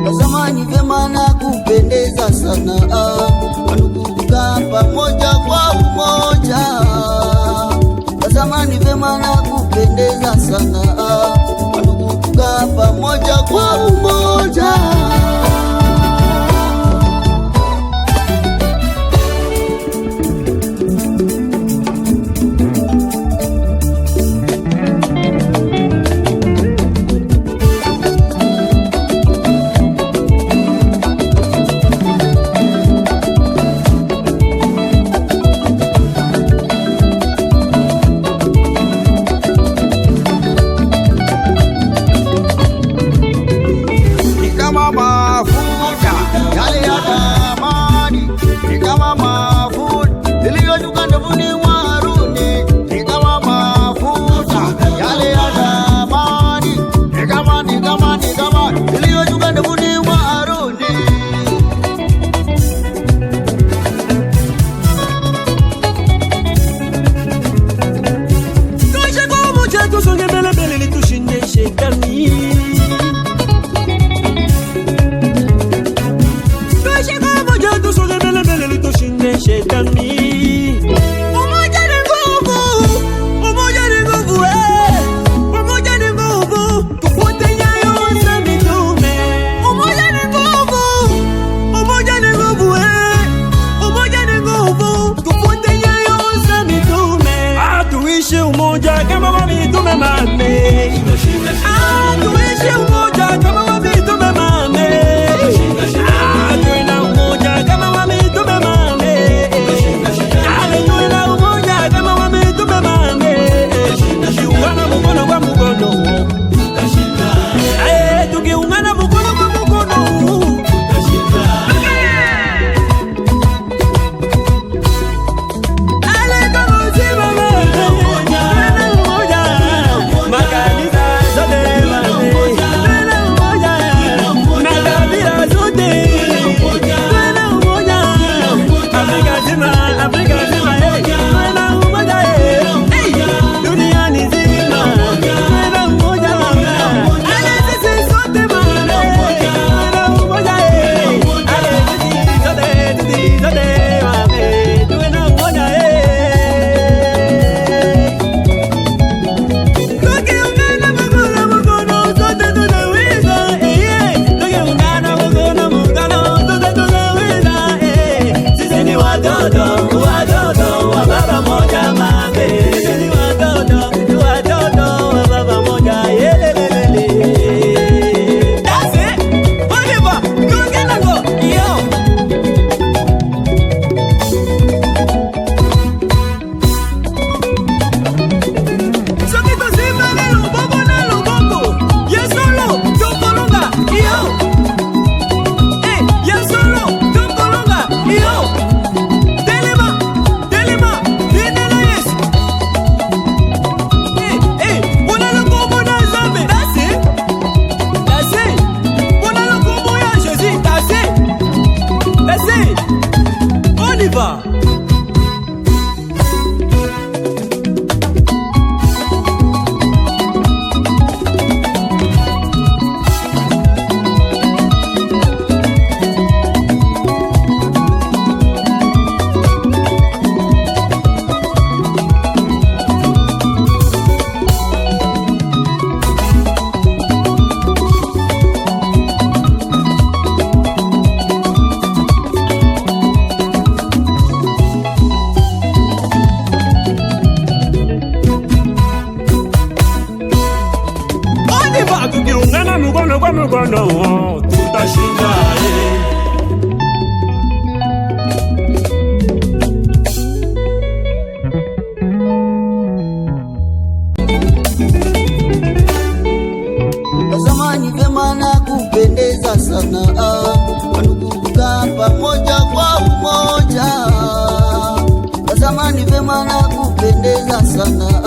Tazamani vyema na kupendeza sana, wandugu kukaa pamoja kwa umoja. Tazamani vyema na kupendeza sana, wandugu kukaa pamoja kwa umoja. Ni kama mafuta yale ya thamani, ni kama mafuta yaliyoshuka ndevuni mwa Haruni, ni kama mafuta yale ya thamani, ni kama, ni kama, ni kama yaliyoshuka ndevuni mwa Haruni. Tuishi kwa umoja, tusonge mbele mbele ili tushinde shetani. Tuishi kwa umoja, tusonge mbele mbele ili tushinde shetani. Umoja ni nguvu, umoja ni nguvu, eh. Umoja ni nguvu, tufuate nyayo za mitume. Umoja ni nguvu, umoja ni nguvu, eh. Umoja ni nguvu, tufuate nyayo za mitume. Ah, tuishi umoja kama wa mitume mame. Ah, tuishi umoja kama wa mitume mame. Ah, tuwe na umoja kama wa mitume mame. Ale, tuwe na umoja kama wa mitume mame. Tukiungana mkono kwa mkono. Eh, tukiungana mkono kwa mkono. Tukiungana mkono mkono sote tunaweza, eh. Tukiungana mkono mkono sote tunaweza, eh. Sisi ni watoto, watoto wa baba moja mame. Sisi ni watoto, watoto wa baba moja, yelelelele. That's it. Oliver, tukiungana go, yo. Soki tosimbani loboko na loboko, ye solo tokolonga iyo. Eh, ye solo tokolonga iyo. Telema, telema, lindela Yesu. Eh, eh, mpona lokombo na Nzambe. Dase, dase, mpona lokombo ya Jésus. Dase, dase, on y va. On y va, tukiungana mkono kwa mkono tutashinda, eh. Tazamani vyema na kupendeza sana, wandugu kukaa pamoja kwa umoja. Tazamani vyema na kupendeza sana.